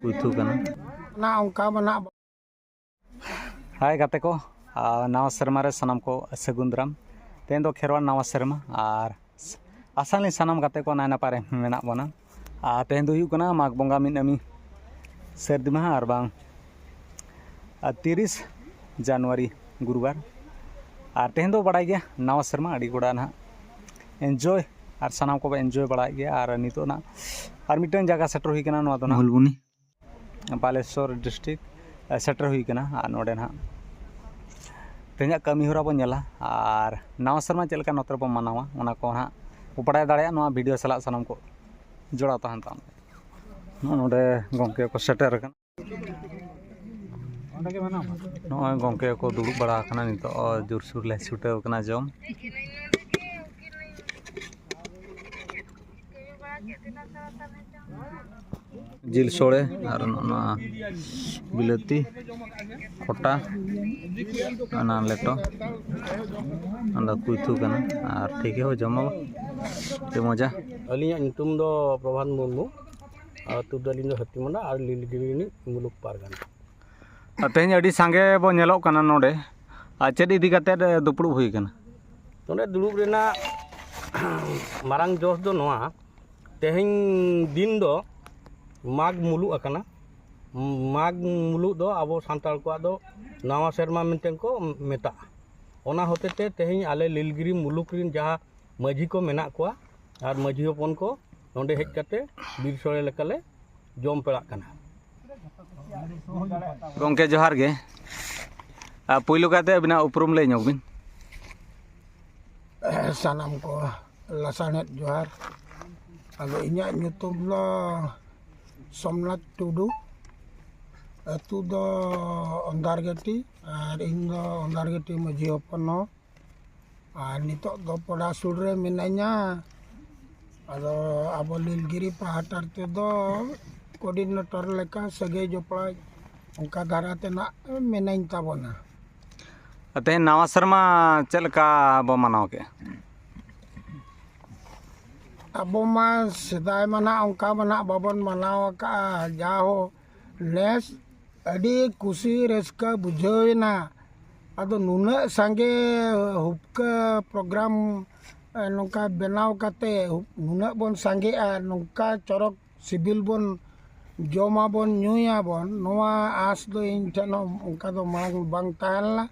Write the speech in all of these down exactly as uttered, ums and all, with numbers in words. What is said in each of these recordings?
ᱩᱛᱩ ᱠᱟᱱᱟ᱾ ᱚᱱᱟ ᱚᱱᱠᱟ ᱢᱟ ᱱᱟᱜ᱾ ᱦᱟᱭ ᱜᱟᱛᱮ ᱠᱚ, ᱟᱨ ᱱᱟᱣᱟ ᱥᱮᱨᱢᱟ ᱨᱮ ᱥᱟᱱᱟᱢ ᱠᱚ ᱥᱟᱹᱜᱩᱱ ᱫᱟᱨᱟᱢ᱾ ᱛᱮᱦᱮᱧ ᱫᱚ ᱠᱷᱮᱨᱣᱟᱲ ᱱᱟᱣᱟ ᱥᱮᱨᱢᱟ, ᱟᱨ ᱟᱥᱟᱭᱟᱞᱤᱧ ᱥᱟᱱᱟᱢ ᱜᱟᱛᱮ ᱠᱚ ᱱᱟᱭ ᱱᱟᱯᱟᱭ ᱨᱮ ᱢᱮᱱᱟᱜ ᱵᱚᱱᱟ᱾ ᱟᱨ ᱛᱮᱦᱮᱧ ᱫᱚ ᱦᱩᱭᱩᱜ ᱠᱟᱱᱟ ᱢᱟᱜᱽ ᱵᱚᱸᱜᱟ ᱢᱤᱫ ᱟᱹᱢᱤ ᱥᱟᱹᱨᱫᱤ ᱢᱟᱦᱟ, ᱟᱨ ᱵᱟᱝ ᱟᱨ ᱛᱤᱨᱤᱥ ᱡᱟᱱᱩᱣᱟᱨᱤ ᱜᱩᱨᱩᱵᱟᱨ᱾ ᱟᱨ ᱛᱮᱦᱮᱧ ᱫᱚ ᱵᱟᱲᱟᱭ ᱜᱮᱭᱟ ᱱᱟᱣᱟ ᱥᱮᱨᱢᱟ, ᱟᱹᱰᱤ ᱜᱚᱴᱟ ᱱᱟᱦᱟᱜ ᱮᱱᱡᱚᱭ, ᱟᱨ ᱥᱟᱱᱟᱢ ᱠᱚᱵᱚ ᱮᱱᱡᱚᱭ ᱵᱟᱲᱟᱭᱮᱫ ᱜᱮᱭᱟ᱾ ᱟᱨ ᱱᱤᱛᱚᱜ ᱱᱟᱜ ᱟᱨ ᱢᱤᱫᱴᱟᱝ ᱡᱟᱭᱜᱟ ᱥᱮᱴᱮᱨ ᱦᱩᱭ ᱠᱟᱱᱟ, ᱱᱚᱣᱟ ᱫᱚ ᱱᱟᱜ ᱢᱩᱞᱵᱩᱱᱤ᱾ ᱵᱟᱞᱮᱥᱚᱨ ᱰᱤᱥᱴᱨᱤᱠᱴ ᱥᱮᱴᱮᱨ ᱦᱩᱭ ᱠᱟᱱᱟ᱾ ᱟᱨ ᱱᱚᱰᱮ ᱱᱟᱦᱟᱜ ᱛᱮᱦᱮᱧᱟᱜ ᱠᱟᱹᱢᱤ ᱦᱚᱨᱟ ᱵᱚᱱ ᱧᱮᱞᱟ, ᱟᱨ ᱱᱟᱣᱟ ᱥᱮᱨᱢᱟ ᱪᱮᱫ ᱞᱮᱠᱟ ᱱᱚᱛᱮ ᱨᱮᱵᱚᱱ ᱢᱟᱱᱟᱣᱟ, ᱚᱱᱟ ᱠᱚ ᱱᱟᱦᱟᱜ ᱵᱚ ᱵᱟᱲᱟᱭ ᱫᱟᱲᱮᱭᱟᱜᱼᱟ ᱱᱚᱣᱟ ᱵᱷᱤᱰᱤᱭᱳ ᱥᱟᱞᱟᱜ᱾ ᱥᱟᱱᱟᱢ ᱠᱚ ᱡᱚᱲᱟᱣ ᱛᱟᱦᱮᱱ ᱛᱟᱵᱚᱱ ᱯᱮ᱾ ᱱᱚᱜᱼᱚ ᱱᱚᱰᱮ ᱜᱚᱢᱠᱮ ᱠᱚ ᱥᱮᱴᱮᱨ ᱟᱠᱟᱱᱟ᱾ ᱱᱚᱜᱼᱚᱭ ᱜᱚᱢᱠᱮ ᱠᱚ ᱫᱩᱲᱩᱵ ᱵᱟᱲᱟ ᱟᱠᱟᱱᱟ, ᱱᱤᱛᱚᱜ ᱡᱳᱨᱥᱳᱨ ᱞᱮ ᱪᱷᱩᱴᱟᱹᱣ ᱠᱟᱱᱟ ᱡᱚᱢ᱾ ᱡᱤᱞ ᱥᱳᱲᱮ ᱟᱨ ᱱᱚᱜᱼᱚ ᱱᱚᱣᱟ ᱵᱤᱞᱟᱹᱛᱤ ᱠᱷᱚᱴᱟ, ᱚᱱᱟ ᱞᱮᱴᱚ, ᱚᱱᱟ ᱫᱚ ᱠᱩᱭᱛᱷᱩ ᱠᱟᱱᱟ᱾ ᱟᱨ ᱴᱷᱤᱠ ᱜᱮ ᱦᱳ, ᱡᱚᱢ ᱟᱵᱚ, ᱟᱹᱰᱤ ᱢᱚᱡᱟ᱾ ᱟᱹᱞᱤᱧᱟᱜ ᱧᱩᱛᱩᱢ ᱫᱚ ᱯᱨᱚᱵᱷᱟᱛ ᱢᱩᱨᱢᱩ, ᱟᱹᱛᱩ ᱫᱚ ᱟᱹᱞᱤᱧ ᱫᱚ ᱦᱟᱹᱛᱤᱢᱩᱸᱰᱟ ᱟᱨ ᱞᱤᱞᱜᱤᱨᱤ ᱨᱤᱱᱤᱡ ᱢᱩᱞᱩᱠ ᱯᱟᱨᱜᱟᱱᱟ᱾ ᱟᱨ ᱛᱮᱦᱮᱧ ᱟᱹᱰᱤ ᱥᱟᱸᱜᱮ ᱵᱚ ᱧᱮᱞᱚᱜ ᱠᱟᱱᱟ ᱱᱚᱰᱮ, ᱟᱨ ᱪᱮᱫ ᱤᱫᱤ ᱠᱟᱛᱮᱫ ᱫᱩᱯᱲᱩᱵ ᱦᱩᱭ ᱠᱟᱱᱟ? ᱱᱚᱰᱮ ᱫᱩᱲᱩᱵ ᱨᱮᱱᱟᱜ ᱢᱟᱨᱟᱝ ᱡᱚᱥ ᱫᱚ ᱱᱚᱣᱟ, ᱛᱮᱦᱮᱧ ᱫᱤᱱ ᱫᱚ ᱢᱟᱜᱽ ᱢᱩᱞᱩᱜ ᱟᱠᱟᱱᱟ᱾ ᱢᱟᱜᱽ ᱢᱩᱞᱩᱜ ᱫᱚ ᱟᱵᱚ ᱥᱟᱱᱛᱟᱲ ᱠᱚᱣᱟᱜ ᱫᱚ ᱱᱟᱣᱟ ᱥᱮᱨᱢᱟ ᱢᱮᱱᱛᱮ ᱠᱚ ᱢᱮᱛᱟᱜᱼᱟ᱾ ᱚᱱᱟ ᱦᱚᱛᱮ ᱛᱮ ᱛᱮᱦᱮᱧ ᱟᱞᱮ ᱞᱤᱞᱜᱤᱨᱤ ᱢᱩᱞᱩᱠ ᱨᱮᱱ ᱡᱟᱦᱟᱸ ᱢᱟᱹᱡᱷᱤ ᱠᱚ ᱢᱮᱱᱟᱜ ᱠᱚᱣᱟ ᱟᱨ ᱢᱟᱹᱡᱷᱤ ᱦᱚᱯᱚᱱ ᱠᱚ ᱱᱚᱰᱮ ᱦᱮᱡ ᱠᱟᱛᱮ ᱵᱤᱨ ᱥᱳᱲᱮ ᱞᱮᱠᱟᱞᱮ ᱡᱚᱢ ᱯᱮᱲᱟᱜ ᱠᱟᱱᱟ᱾ ᱜᱚᱢᱠᱮ ᱡᱚᱦᱟᱨ ᱜᱮ᱾ ᱟᱨ ᱯᱩᱭᱞᱩ ᱠᱟᱛᱮ ᱟᱹᱵᱤᱱᱟᱜ ᱩᱯᱨᱩᱢ ᱞᱟᱹᱭ ᱧᱚᱜ ᱵᱤᱱ᱾ ᱥᱟᱱᱟᱢ ᱠᱚ ᱞᱟᱥᱟᱲᱦᱮᱫ ᱡᱚᱦᱟᱨ᱾ ᱟᱫᱚ ᱤᱧᱟᱹᱜ ᱧᱩᱛᱩᱢ ᱫᱚ ᱥᱳᱢᱱᱟᱛᱷ ᱴᱩᱰᱩ, ᱟᱹᱛᱩ ᱫᱚ ᱚᱱᱫᱟᱨᱜᱟᱹᱴᱤ, ᱟᱨ ᱤᱧ ᱫᱚ ᱚᱱᱫᱟᱨᱜᱟᱹᱴᱤ ᱢᱟᱹᱡᱷᱤ ᱦᱚᱯᱚᱱ ᱦᱚᱸ᱾ ᱟᱨ ᱱᱤᱛᱚᱜ ᱫᱚ ᱯᱚᱰᱟᱥᱩᱨ ᱨᱮ ᱢᱤᱱᱟᱹᱧᱟ᱾ ᱟᱫᱚ ᱟᱵᱚ ᱞᱤᱞᱜᱤᱨᱤ ᱯᱟᱦᱴᱟ ᱛᱮᱫᱚ ᱠᱳᱰᱤᱱᱮᱴᱚᱨ ᱞᱮᱠᱟ ᱥᱟᱹᱜᱟᱹᱭ ᱡᱚᱯᱲᱟᱣ ᱚᱱᱠᱟ ᱫᱷᱟᱨᱟ ᱛᱮ ᱱᱟᱜ ᱢᱤᱱᱟᱹᱧ ᱛᱟᱵᱚᱱᱟ᱾ ᱟᱨ ᱛᱮᱦᱮᱧ ᱱᱟᱣᱟ ᱥᱮᱨᱢᱟ ᱪᱮᱫ ᱞᱮᱠᱟ ᱵᱚ ᱢᱟᱱᱟᱣ ᱠᱮᱫᱼᱟ? ᱟᱵᱚ ᱢᱟ ᱥᱮᱫᱟᱭ ᱢᱟ ᱱᱟᱜ ᱚᱱᱠᱟ ᱢᱟ ᱱᱟᱜ ᱵᱟᱵᱚᱱ ᱢᱟᱱᱟᱣ ᱟᱠᱟᱫᱼᱟ᱾ ᱡᱟᱦᱳ, ᱱᱮᱥ ᱟᱹᱰᱤ ᱠᱩᱥᱤ ᱨᱟᱹᱥᱠᱟᱹ ᱵᱩᱡᱷᱟᱹᱣ ᱮᱱᱟ᱾ ᱟᱫᱚ ᱱᱩᱱᱟᱹᱜ ᱥᱟᱸᱜᱮ ᱦᱩᱯᱠᱟᱹ ᱯᱨᱳᱜᱨᱟᱢ, ᱮ, ᱱᱚᱝᱠᱟ ᱵᱮᱱᱟᱣ ᱠᱟᱛᱮ ᱦᱩᱯ-, ᱱᱩᱱᱟᱹᱜ ᱵᱚᱱ ᱥᱟᱸᱜᱮᱜᱼᱟ, ᱱᱚᱝᱠᱟ ᱪᱚᱨᱚᱠ ᱥᱤᱵᱤᱞ ᱵᱚᱱ ᱡᱚᱢᱟᱵᱚᱱ, ᱧᱩᱭᱟᱵᱚᱱ, ᱱᱚᱣᱟ ᱟᱸᱥ ᱫᱚ ᱤᱧ ᱴᱷᱮᱱ ᱦᱚᱸ ᱚᱱᱠᱟ ᱫᱚ ᱢᱟᱲᱟᱝ ᱵᱟᱝ ᱛᱟᱦᱮᱸ ᱞᱮᱱᱟ᱾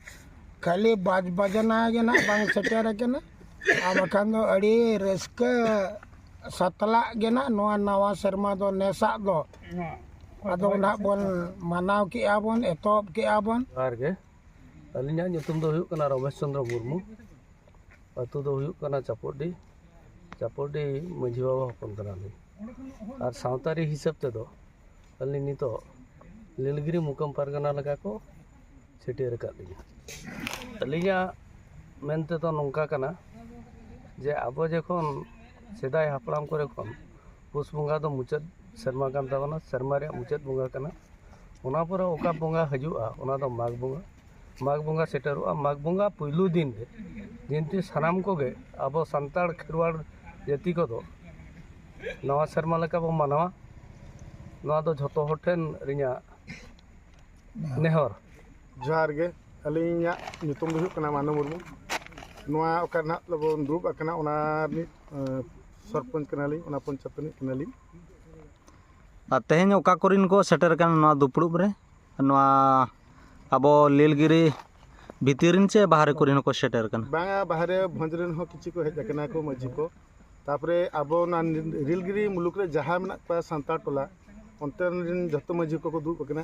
ᱠᱷᱟᱹᱞᱤ ᱵᱟᱡᱽ ᱵᱟᱡᱽᱱᱟ ᱜᱮ ᱱᱟᱜ ᱵᱟᱝ ᱥᱮᱴᱮᱨ ᱟᱠᱟᱱᱟ, ᱟᱨ ᱵᱟᱠᱷᱟᱱ ᱫᱚ ᱟᱹᱰᱤ ᱨᱟᱹᱥᱠᱟᱹ ᱥᱟᱛᱞᱟᱜ ᱜᱮ ᱱᱟᱜ ᱱᱚᱣᱟ ᱱᱟᱣᱟ ᱥᱮᱨᱢᱟ ᱫᱚ, ᱱᱮᱥᱟᱜ ᱫᱚ᱾ ᱟᱫᱚ ᱱᱟᱜ ᱵᱚᱱ ᱢᱟᱱᱟᱣ ᱠᱮᱜᱼᱟ ᱵᱚᱱ, ᱮᱛᱚᱦᱚᱵ ᱠᱮᱜᱼᱟ ᱵᱚᱱ᱾ ᱡᱚᱦᱟᱨ ᱜᱮ᱾ ᱟᱹᱞᱤᱧᱟᱜ ᱧᱩᱛᱩᱢ ᱫᱚ ᱦᱩᱭᱩᱜ ᱠᱟᱱᱟ ᱨᱚᱢᱮᱥ ᱪᱚᱸᱫᱽᱨᱚ ᱢᱩᱨᱢᱩ᱾ ᱟᱹᱛᱩ ᱫᱚ ᱦᱩᱭᱩᱜ ᱠᱟᱱᱟ ᱪᱟᱯᱚᱰᱰᱤ᱾ ᱪᱟᱯᱚᱰᱰᱤ ᱢᱟᱹᱡᱷᱤ ᱵᱟᱵᱟ ᱦᱚᱯᱚᱱ ᱠᱟᱱᱟᱞᱤᱧ᱾ ᱟᱨ ᱥᱟᱶᱛᱟᱨᱤ ᱦᱤᱥᱟᱹᱵ ᱛᱮᱫᱚ ᱟᱹᱞᱤᱧ ᱱᱤᱛᱚᱜ ᱞᱤᱞᱜᱤᱨᱤ ᱢᱩᱠᱟᱹᱢ ᱯᱟᱨᱜᱟᱱᱟ ᱞᱮᱠᱟ ᱠᱚ ᱪᱷᱟᱹᱴᱭᱟᱹᱨ ᱟᱠᱟᱫ ᱞᱤᱧᱟ᱾ ᱟᱹᱞᱤᱧᱟᱜ ᱢᱮᱱ ᱛᱮᱫᱚ ᱱᱚᱝᱠᱟ ᱠᱟᱱᱟ ᱡᱮ ᱟᱵᱚ ᱡᱚᱠᱷᱚᱱ ᱥᱮᱫᱟᱭ ᱦᱟᱯᱲᱟᱢ ᱠᱚᱨᱮ ᱠᱷᱚᱱ ᱯᱩᱥ ᱵᱚᱸᱜᱟ ᱫᱚ ᱢᱩᱪᱟᱹᱫ ᱥᱮᱨᱢᱟ ᱠᱟᱱ ᱛᱟᱵᱚᱱᱟ, ᱥᱮᱨᱢᱟ ᱨᱮᱭᱟᱜ ᱢᱩᱪᱟᱹᱫ ᱵᱚᱸᱜᱟ ᱠᱟᱱᱟ᱾ ᱚᱱᱟ ᱯᱚᱨᱮ ᱚᱠᱟ ᱵᱚᱸᱜᱟ ᱦᱤᱡᱩᱜᱼᱟ, ᱚᱱᱟ ᱫᱚ ᱢᱟᱜᱽ ᱵᱚᱸᱜᱟ᱾ ᱢᱟᱜᱽ ᱵᱚᱸᱜᱟ ᱥᱮᱴᱮᱨᱚᱜᱼᱟ, ᱢᱟᱜᱽ ᱵᱚᱸᱜᱟ ᱯᱩᱭᱞᱩ ᱫᱤᱱ ᱨᱮ ᱡᱤᱱᱛᱤ ᱥᱟᱱᱟᱢ ᱠᱚᱜᱮ ᱟᱵᱚ ᱥᱟᱱᱛᱟᱲ ᱠᱷᱮᱨᱣᱟᱲ ᱡᱟᱹᱛᱤ ᱠᱚᱫᱚ ᱱᱟᱣᱟ ᱥᱮᱨᱢᱟ ᱞᱮᱠᱟ ᱵᱚ ᱢᱟᱱᱟᱣᱟ᱾ ᱱᱚᱣᱟ ᱫᱚ ᱡᱷᱚᱛᱚ ᱦᱚᱲ ᱴᱷᱮᱱ ᱟᱹᱞᱤᱧᱟᱜ ᱱᱮᱦᱚᱨ᱾ ᱡᱚᱦᱟᱨ ᱜᱮ, ᱟᱹᱞᱤᱧᱟᱜ ᱧᱩᱛᱩᱢ ᱫᱚ ᱦᱩᱭᱩᱜ ᱠᱟᱱᱟ ᱢᱟᱱᱚ ᱢᱩᱨᱢᱩ᱾ ᱱᱚᱣᱟ ᱚᱠᱟ ᱨᱮ ᱱᱟᱦᱟᱜ ᱵᱚᱱ ᱫᱩᱲᱩᱵ ᱟᱠᱟᱱᱟ, ᱚᱱᱟ ᱨᱤᱱᱤᱡ, ᱮᱸ, ᱥᱚᱨᱯᱚᱧᱪ ᱠᱟᱱᱟᱞᱤᱧ, ᱚᱱᱟ ᱯᱚᱧᱪᱟᱭᱮᱛ ᱨᱤᱱᱤᱡ ᱠᱟᱱᱟᱞᱤᱧ᱾ ᱟᱨ ᱛᱮᱦᱮᱧ ᱚᱠᱟ ᱠᱚᱨᱮᱱ ᱠᱚ ᱥᱮᱴᱮᱨ ᱟᱠᱟᱱᱟ ᱱᱚᱣᱟ ᱫᱩᱯᱲᱩᱵ ᱨᱮ? ᱱᱚᱣᱟ ᱟᱵᱚ ᱞᱤᱞᱜᱤᱨᱤ ᱵᱷᱤᱛᱤᱨ ᱨᱮᱱ ᱪᱮ ᱵᱟᱦᱨᱮ ᱠᱚᱨᱮᱱ ᱦᱚᱸᱠᱚ ᱥᱮᱴᱮᱨ ᱟᱠᱟᱱᱟ? ᱵᱟᱝᱟ, ᱵᱟᱦᱨᱮ ᱵᱷᱚᱸᱡᱽ ᱨᱮᱱ ᱦᱚᱸ ᱠᱤᱪᱷᱩ ᱠᱚ ᱦᱮᱡ ᱟᱠᱟᱱᱟ ᱠᱚ ᱢᱟᱹᱡᱷᱤ ᱠᱚ᱾ ᱛᱟᱯᱚᱨᱮ ᱟᱵᱚ ᱚᱱᱟ ᱱᱤᱞᱜᱤᱨᱤ ᱢᱩᱞᱩᱠ ᱨᱮ ᱡᱟᱦᱟᱸ ᱢᱮᱱᱟᱜ ᱠᱚᱣᱟ ᱥᱟᱱᱛᱟᱲ ᱴᱚᱞᱟ, ᱚᱱᱛᱮ ᱨᱮᱱ ᱡᱷᱚᱛᱚ ᱢᱟᱹᱡᱷᱤ ᱠᱚᱠᱚ ᱫᱩᱲᱩᱵ ᱟᱠᱟᱱᱟ᱾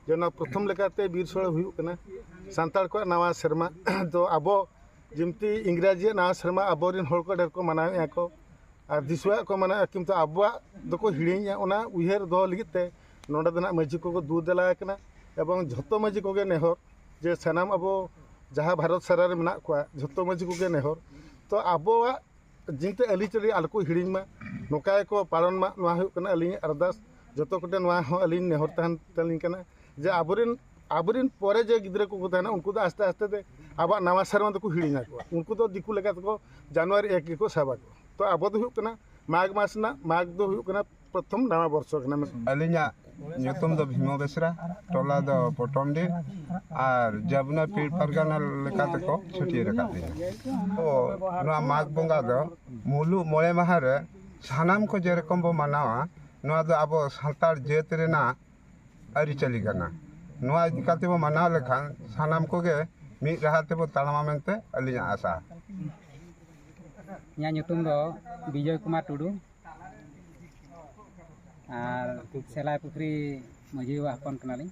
ᱡᱮ ᱚᱱᱟ ᱯᱨᱚᱛᱷᱚᱢ ᱞᱮᱠᱟᱛᱮ ᱵᱤᱨ ᱥᱳᱲᱮ ᱦᱩᱭᱩᱜ ᱠᱟᱱᱟ᱾ ᱥᱟᱱᱛᱟᱲ ᱠᱚᱣᱟᱜ ᱱᱟᱣᱟ ᱥᱮᱨᱢᱟ ᱫᱚ ᱟᱵᱚ ᱡᱮᱢᱛᱤ ᱤᱝᱨᱟᱡᱤᱭᱟᱜ ᱱᱟᱣᱟ ᱥᱮᱨᱢᱟ ᱟᱵᱚᱨᱮᱱ ᱦᱚᱲ ᱠᱚ ᱰᱷᱮᱨ ᱠᱚ ᱢᱟᱱᱟᱣᱮᱫᱼᱟ ᱠᱚ, ᱟᱨ ᱫᱤᱥᱩᱣᱟᱜ ᱠᱚ ᱢᱟᱱᱟᱣᱮᱫᱼᱟ, ᱠᱤᱱᱛᱩ ᱟᱵᱚᱣᱟᱜ ᱫᱚᱠᱚ ᱦᱤᱲᱤᱧᱮᱫᱼᱟ᱾ ᱚᱱᱟ ᱩᱭᱦᱟᱹᱨ ᱫᱚᱦᱚ ᱞᱟᱹᱜᱤᱫ ᱛᱮ ᱱᱚᱰᱮ ᱫᱚ ᱱᱟᱜ ᱢᱟᱹᱡᱷᱤ ᱠᱚᱠᱚ ᱫᱩ ᱫᱮᱞᱟ ᱟᱠᱟᱱᱟ᱾ ᱮᱵᱚᱝ ᱡᱷᱚᱛᱚ ᱢᱟᱹᱡᱷᱤ ᱠᱚᱜᱮ ᱱᱮᱦᱚᱨ ᱡᱮ ᱥᱟᱱᱟᱢ ᱟᱵᱚ ᱡᱟᱦᱟᱸ ᱵᱷᱟᱨᱚᱛ ᱥᱟᱨᱟ ᱨᱮ ᱢᱮᱱᱟᱜ ᱠᱚᱣᱟ, ᱡᱷᱚᱛᱚ ᱢᱟᱹᱡᱷᱤ ᱠᱚᱜᱮ ᱱᱮᱦᱚᱨ ᱛᱚ ᱟᱵᱚᱣᱟᱜ ᱡᱤᱱᱛᱮ ᱟᱹᱨᱤᱪᱟᱹᱞᱤ ᱟᱞᱚ ᱠᱚ ᱦᱤᱲᱤᱧ ᱢᱟ, ᱱᱚᱝᱠᱟ ᱜᱮᱠᱚ ᱯᱟᱞᱚᱱ ᱢᱟ, ᱱᱚᱣᱟ ᱦᱩᱭᱩᱜ ᱠᱟᱱᱟ ᱟᱹᱞᱤᱧᱟᱜ ᱟᱨᱫᱟᱥ᱾ ᱡᱚᱛᱚ ᱠᱚᱴᱷᱮᱱ ᱱᱚᱣᱟ ᱦᱚᱸ ᱟᱹᱞᱤᱧ ᱱᱮᱦᱚᱨ ᱛᱟᱦᱮᱱ ᱛᱟᱹᱞᱤᱧ ᱠᱟᱱᱟ ᱡᱮ ᱟᱵᱚᱨᱮᱱ, ᱟᱵᱚᱨᱮᱱ ᱯᱚᱨᱮ ᱡᱮ ᱜᱤᱫᱽᱨᱟᱹ ᱠᱚᱠᱚ ᱛᱟᱦᱮᱱᱟ, ᱩᱱᱠᱩ ᱫᱚ ᱟᱥᱛᱮ ᱟᱥᱛᱮ ᱛᱮ ᱟᱵᱚᱣᱟᱜ ᱱᱟᱣᱟ ᱥᱮᱨᱢᱟ ᱫᱚᱠᱚ ᱦᱤᱲᱤᱧ ᱟᱠᱚᱣᱟ᱾ ᱩᱱᱠᱩ ᱫᱚ ᱫᱤᱠᱩ ᱞᱮᱠᱟ ᱛᱮᱠᱚ ᱡᱟᱱᱩᱣᱟᱨᱤ ᱮᱠ ᱜᱮᱠᱚ ᱥᱟᱵᱟ ᱠᱚ᱾ ᱛᱚ ᱟᱵᱚ ᱫᱚ ᱦᱩᱭᱩᱜ ᱠᱟᱱᱟ ᱢᱟᱜᱽ ᱢᱟᱥ ᱨᱮᱱᱟᱜ, ᱢᱟᱜᱽ ᱫᱚ ᱦᱩᱭᱩᱜ ᱠᱟᱱᱟ ᱯᱨᱚᱛᱷᱚᱢ ᱱᱟᱣᱟ ᱵᱚᱨᱥᱚ ᱠᱟᱱᱟ᱾ ᱟᱹᱞᱤᱧᱟᱜ ᱧᱩᱛᱩᱢ ᱫᱚ ᱵᱷᱤᱢᱚ ᱵᱮᱥᱨᱟ, ᱴᱚᱞᱟ ᱫᱚ ᱯᱚᱴᱚᱢᱰᱤ, ᱟᱨ ᱡᱟᱵᱱᱟ ᱯᱤᱲ ᱯᱟᱨᱜᱟᱱᱟ ᱞᱮᱠᱟ ᱛᱮᱠᱚ ᱪᱷᱟᱹᱴᱭᱟᱹᱨ ᱟᱠᱟᱫ ᱞᱤᱧᱟ᱾ ᱛᱚ ᱱᱚᱣᱟ ᱢᱟᱜᱽ ᱵᱚᱸᱜᱟ ᱫᱚ ᱢᱩᱞᱩᱜ ᱢᱚᱬᱮ ᱢᱟᱦᱟ ᱨᱮ ᱥᱟᱱᱟᱢ ᱠᱚ ᱡᱮᱨᱚᱠᱚᱢ ᱵᱚ ᱢᱟᱱᱟᱣᱟ, ᱱᱚᱣᱟ ᱫᱚ ᱟᱵᱚ ᱥᱟᱱᱛᱟᱲ ᱡᱟᱹᱛ ᱨᱮᱱᱟᱜ ᱟᱹᱨᱤᱪᱟᱹᱞᱤ ᱠᱟᱱᱟ᱾ ᱱᱚᱣᱟ ᱤᱫᱤ ᱠᱟᱛᱮ ᱵᱚ ᱢᱟᱱᱟᱣ ᱞᱮᱠᱷᱟᱱ ᱥᱟᱱᱟᱢ ᱠᱚᱜᱮ ᱢᱤᱫ ᱰᱟᱦᱟᱨ ᱛᱮᱵᱚ ᱛᱟᱲᱟᱢᱟ ᱢᱮᱱᱛᱮ ᱟᱹᱞᱤᱧᱟᱜ ᱟᱥᱟ᱾ ᱤᱧᱟᱹᱜ ᱧᱩᱛᱩᱢ ᱫᱚ ᱵᱤᱡᱚᱭ ᱠᱩᱢᱟᱨ ᱴᱩᱰᱩ, ᱟᱨ ᱥᱮᱞᱟᱭ ᱯᱩᱠᱷᱨᱤ ᱢᱟᱹᱡᱷᱤ ᱵᱟᱵᱟ ᱦᱚᱯᱚᱱ ᱠᱟᱱᱟᱞᱤᱧ᱾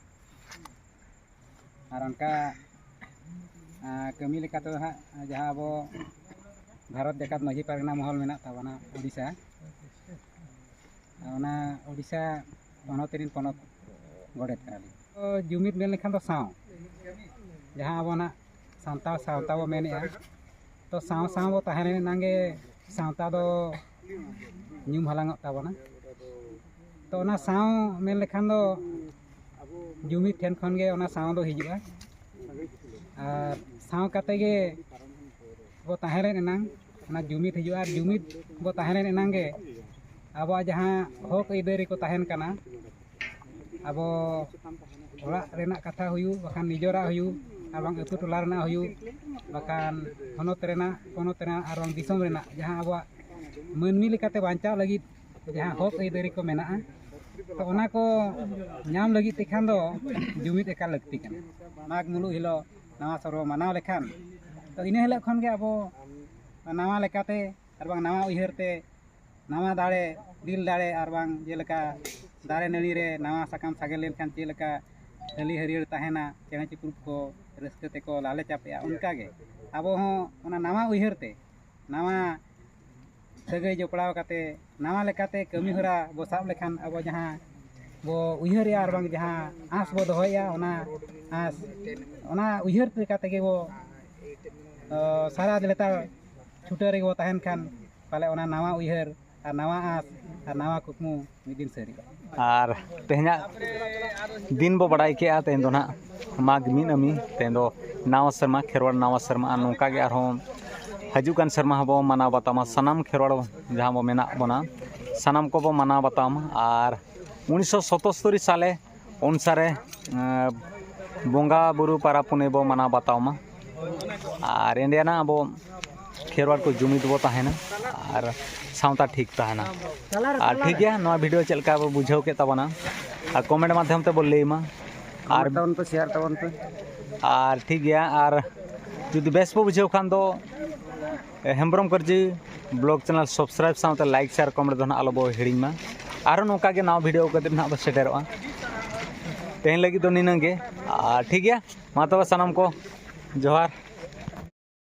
ᱟᱨ ᱚᱱᱠᱟ, ᱟᱸ, ᱠᱟᱹᱢᱤ ᱞᱮᱠᱟ ᱛᱮᱫᱚ ᱦᱟᱸᱜ, ᱡᱟᱦᱟᱸ ᱟᱵᱚ ᱵᱷᱟᱨᱚᱛ ᱡᱟᱠᱟᱛ ᱢᱟᱹᱡᱷᱤ ᱯᱟᱨᱜᱟᱱᱟ ᱢᱚᱦᱚᱞ ᱢᱮᱱᱟᱜ ᱛᱟᱵᱚᱱᱟ ᱳᱰᱤᱥᱟ, ᱚᱱᱟ ᱳᱰᱤᱥᱟ ᱯᱚᱱᱚᱛ ᱨᱤᱱ ᱯᱚᱱᱚᱛ ᱜᱚᱰᱮᱛ ᱠᱟᱱᱟᱞᱤᱧ᱾ ᱛᱚ, ᱡᱩᱢᱤᱫ ᱢᱮᱱ ᱞᱮᱠᱷᱟᱱ ᱫᱚ ᱥᱟᱶ, ᱡᱟᱦᱟᱸ ᱟᱵᱚ ᱱᱟᱜ ᱥᱟᱱᱛᱟᱲ ᱥᱟᱶᱛᱟ ᱵᱚ ᱢᱮᱱᱮᱜᱼᱟ, ᱛᱚ ᱥᱟᱶ ᱥᱟᱶ ᱵᱚ ᱛᱟᱦᱮᱸ ᱞᱮᱱ ᱮᱱᱟᱝ ᱜᱮ ᱥᱟᱶᱛᱟ ᱫᱚ ᱧᱩᱢ ᱦᱟᱞᱟᱝᱚᱜ ᱛᱟᱵᱚᱱᱟ᱾ ᱛᱚ ᱚᱱᱟ ᱥᱟᱶ ᱢᱮᱱ ᱞᱮᱠᱷᱟᱱ ᱫᱚ ᱡᱩᱢᱤᱫ ᱴᱷᱮᱱ ᱠᱷᱚᱱ ᱜᱮ ᱚᱱᱟ ᱥᱟᱶ ᱫᱚ ᱦᱤᱡᱩᱜᱼᱟ᱾ ᱟᱨ ᱥᱟᱶ ᱠᱟᱛᱮ ᱜᱮ ᱵᱚ ᱛᱟᱦᱮᱸ ᱞᱮᱱ ᱮᱱᱟᱝ ᱚᱱᱟ ᱡᱩᱢᱤᱫ ᱦᱤᱡᱩᱜᱼᱟ᱾ ᱟᱨ ᱡᱩᱢᱤᱫ ᱵᱚ ᱛᱟᱦᱮᱸ ᱞᱮᱱ ᱮᱱᱟᱝ ᱜᱮ ᱟᱵᱚᱣᱟᱜ ᱡᱟᱦᱟᱸ ᱦᱚᱠ ᱟᱹᱭᱫᱟᱹᱨᱤ ᱠᱚ ᱛᱟᱦᱮᱱ ᱠᱟᱱᱟ, ᱟᱵᱚ ᱚᱲᱟᱜ ᱨᱮᱱᱟᱜ ᱠᱟᱛᱷᱟ ᱦᱩᱭᱩᱜ, ᱵᱟᱠᱷᱟᱱ ᱱᱤᱡᱮᱨᱟᱜ ᱦᱩᱭᱩᱜ, ᱟᱨ ᱵᱟᱝ ᱟᱹᱛᱩ ᱴᱚᱞᱟ ᱨᱮᱱᱟᱜ ᱦᱩᱭᱩᱜ, ᱵᱟᱠᱷᱟᱱ ᱦᱚᱱᱚᱛ ᱨᱮᱱᱟᱜ, ᱯᱚᱱᱚᱛ ᱨᱮᱱᱟᱜ, ᱟᱨ ᱵᱟᱝ ᱫᱤᱥᱚᱢ ᱨᱮᱱᱟᱜ ᱡᱟᱦᱟᱸ ᱟᱵᱚᱣᱟᱜ ᱢᱟᱹᱱᱢᱤ ᱞᱮᱠᱟᱛᱮ ᱵᱟᱧᱪᱟᱣ ᱞᱟᱹᱜᱤᱫ ᱡᱟᱦᱟᱸ ᱦᱚᱠ ᱟᱹᱭᱫᱟᱹᱨᱤ ᱠᱚ ᱢᱮᱱᱟᱜᱼᱟ, ᱛᱚ ᱚᱱᱟ ᱠᱚ ᱧᱟᱢ ᱞᱟᱹᱜᱤᱫ ᱛᱮᱠᱷᱟᱱ ᱫᱚ ᱡᱩᱢᱤᱫ ᱮᱠᱟᱞ ᱞᱟᱹᱠᱛᱤ ᱠᱟᱱᱟ᱾ ᱢᱟᱜᱽ ᱢᱩᱞᱩᱜ ᱦᱤᱞᱳᱜ ᱱᱟᱣᱟ ᱥᱚᱨᱵᱚ ᱢᱟᱱᱟᱣ ᱞᱮᱠᱷᱟᱱ, ᱛᱚ ᱤᱱᱟᱹ ᱦᱤᱞᱳᱜ ᱠᱷᱚᱱ ᱜᱮ ᱟᱵᱚ ᱱᱟᱣᱟ ᱞᱮᱠᱟᱛᱮ ᱟᱨ ᱵᱟᱝ ᱱᱟᱣᱟ ᱩᱭᱦᱟᱹᱨ ᱛᱮ ᱱᱟᱣᱟ ᱫᱟᱲᱮ, ᱫᱤᱞ ᱫᱟᱲᱮ, ᱟᱨ ᱵᱟᱝ ᱡᱮᱞᱮᱠᱟ ᱫᱟᱨᱮ ᱱᱟᱹᱲᱤ ᱨᱮ ᱱᱟᱣᱟ ᱥᱟᱠᱟᱢ ᱥᱟᱜᱮᱱ ᱞᱮᱱᱠᱷᱟᱱ ᱪᱮᱫ ᱞᱮᱠᱟ ᱦᱟᱹᱞᱤ ᱦᱟᱹᱨᱭᱟᱹᱲ ᱛᱟᱦᱮᱱᱟ, ᱪᱮᱬᱮ ᱪᱤᱯᱨᱩᱫ ᱠᱚ ᱨᱟᱹᱥᱠᱟᱹ ᱛᱮᱠᱚ ᱞᱟᱞᱮ ᱪᱟᱯᱮᱜᱼᱟ, ᱚᱱᱠᱟᱜᱮ ᱟᱵᱚ ᱦᱚᱸ ᱚᱱᱟ ᱱᱟᱣᱟ ᱩᱭᱦᱟᱹᱨ ᱛᱮ, ᱱᱟᱣᱟ ᱥᱟᱹᱜᱟᱹᱭ ᱡᱚᱯᱲᱟᱣ ᱠᱟᱛᱮ ᱱᱟᱣᱟ ᱞᱮᱠᱟᱛᱮ ᱠᱟᱹᱢᱤ ᱦᱚᱨᱟ ᱵᱚ ᱥᱟᱵ ᱞᱮᱠᱷᱟᱱ ᱟᱵᱚ ᱡᱟᱦᱟᱸ ᱵᱚ ᱩᱭᱦᱟᱹᱨᱮᱜᱼᱟ ᱟᱨ ᱵᱟᱝ ᱡᱟᱦᱟᱸ ᱟᱸᱥ ᱵᱚ ᱫᱚᱦᱚᱭᱮᱜᱼᱟ, ᱚᱱᱟ ᱟᱸᱥ, ᱚᱱᱟ ᱩᱭᱦᱟᱹᱨ ᱞᱮᱠᱟ ᱛᱮᱜᱮ ᱵᱚ, ᱚ, ᱥᱟᱨᱟ ᱞᱮᱛᱟᱲ ᱪᱷᱩᱴᱟᱹᱣ ᱨᱮᱜᱮ ᱵᱚ ᱛᱟᱦᱮᱱ ᱠᱷᱟᱱ ᱯᱟᱞᱮ ᱚᱱᱟ ᱱᱟᱣᱟ ᱩᱭᱦᱟᱹᱨ ᱟᱨ ᱱᱟᱣᱟ ᱟᱸᱥ ᱟᱨ ᱱᱟᱣᱟ ᱠᱩᱠᱢᱩ ᱢᱤᱫ ᱫᱤᱱ ᱥᱟᱹᱨᱤᱜᱼᱟ᱾ ᱟᱨ ᱛᱮᱦᱮᱧᱟᱜ ᱫᱤᱱ ᱵᱚ ᱵᱟᱲᱟᱭ ᱠᱮᱜᱼᱟ, ᱛᱮᱦᱮᱧ ᱫᱚ ᱱᱟᱦᱟᱜ ᱢᱟᱜᱽ ᱢᱤᱫ ᱟᱹᱢᱤ, ᱛᱮᱦᱮᱧ ᱫᱚ ᱱᱟᱣᱟ ᱥᱮᱨᱢᱟ, ᱠᱷᱮᱨᱣᱟᱲ ᱱᱟᱣᱟ ᱥᱮᱨᱢᱟ᱾ ᱟᱨ ᱱᱚᱝᱠᱟ ᱜᱮ ᱟᱨᱦᱚᱸ ᱦᱤᱡᱩᱜ ᱠᱟᱱ ᱥᱮᱨᱢᱟ ᱦᱚᱸᱵᱚ ᱢᱟᱱᱟᱣ ᱵᱟᱛᱟᱣ ᱢᱟ᱾ ᱥᱟᱱᱟᱢ ᱠᱷᱮᱨᱣᱟᱲ ᱡᱟᱦᱟᱸ ᱵᱚ ᱢᱮᱱᱟᱜ ᱵᱚᱱᱟ, ᱥᱟᱱᱟᱢ ᱠᱚᱵᱚ ᱢᱟᱱᱟᱣ ᱵᱟᱛᱟᱣ ᱢᱟ᱾ ᱟᱨ ᱩᱱᱤᱥᱥᱚ ᱥᱚᱛᱚᱥᱛᱚᱨᱤ ᱥᱟᱞᱮ ᱚᱱᱥᱟᱨᱮ, ᱮᱸ, ᱵᱚᱸᱜᱟ ᱵᱩᱨᱩ ᱯᱟᱨᱟᱵᱽ ᱯᱩᱱᱟᱹᱭ ᱵᱚ ᱢᱟᱱᱟᱣ ᱵᱟᱛᱟᱣ ᱢᱟ᱾ ᱟᱨ ᱮᱸᱰᱮᱱᱟᱜ ᱟᱵᱚ ᱠᱷᱮᱨᱣᱟᱲ ᱠᱚ ᱡᱩᱢᱤᱫ ᱵᱚ ᱛᱟᱦᱮᱱᱟ ᱟᱨ ᱥᱟᱶᱛᱟ ᱴᱷᱤᱠ ᱛᱟᱦᱮᱱᱟ᱾ ᱟᱨ ᱴᱷᱤᱠ ᱜᱮᱭᱟ, ᱱᱚᱣᱟ video ᱪᱮᱫ ᱞᱮᱠᱟ ᱵᱚ ᱵᱩᱡᱷᱟᱹᱣ ᱠᱮᱫ ᱛᱟᱵᱚᱱᱟ, ᱟᱨ comment ᱢᱟᱫᱽᱫᱷᱚᱢ ᱛᱮᱵᱚ ᱞᱟᱹᱭ ᱢᱟ᱾ ᱟᱨ ᱛᱟᱵᱚᱱ ᱯᱮ, share ᱛᱟᱵᱚᱱ ᱯᱮ᱾ ᱟᱨ ᱴᱷᱤᱠ ᱜᱮᱭᱟ, ᱟᱨ ᱡᱩᱫᱤ ᱵᱮᱥ ᱵᱚ ᱵᱩᱡᱷᱟᱹᱣ ᱠᱷᱟᱱ ᱫᱚ ᱦᱮᱢᱵᱨᱚᱢ ᱠᱟᱹᱨᱡᱤ vlog channel subscribe ᱥᱟᱶᱛᱮ like, share, comment ᱫᱚ ᱱᱟᱦᱟᱜ ᱟᱞᱚ ᱵᱚ ᱦᱤᱲᱤᱧ ᱢᱟ᱾ ᱟᱨᱦᱚᱸ ᱱᱚᱝᱠᱟ ᱜᱮ ᱱᱟᱣᱟ video ᱠᱟᱛᱮᱫ ᱱᱟᱦᱟᱜ ᱵᱚ ᱥᱮᱴᱮᱨᱚᱜᱼᱟ᱾ ᱛᱮᱦᱮᱧ ᱞᱟᱹᱜᱤᱫ ᱫᱚ ᱱᱤᱱᱟᱹᱝ ᱜᱮ᱾ ᱟᱨ ᱴᱷᱤᱠ ᱜᱮᱭᱟ, ᱢᱟ ᱛᱚᱵᱮ ᱥᱟᱱᱟᱢ ᱠᱚ ᱡᱚᱦᱟᱨ᱾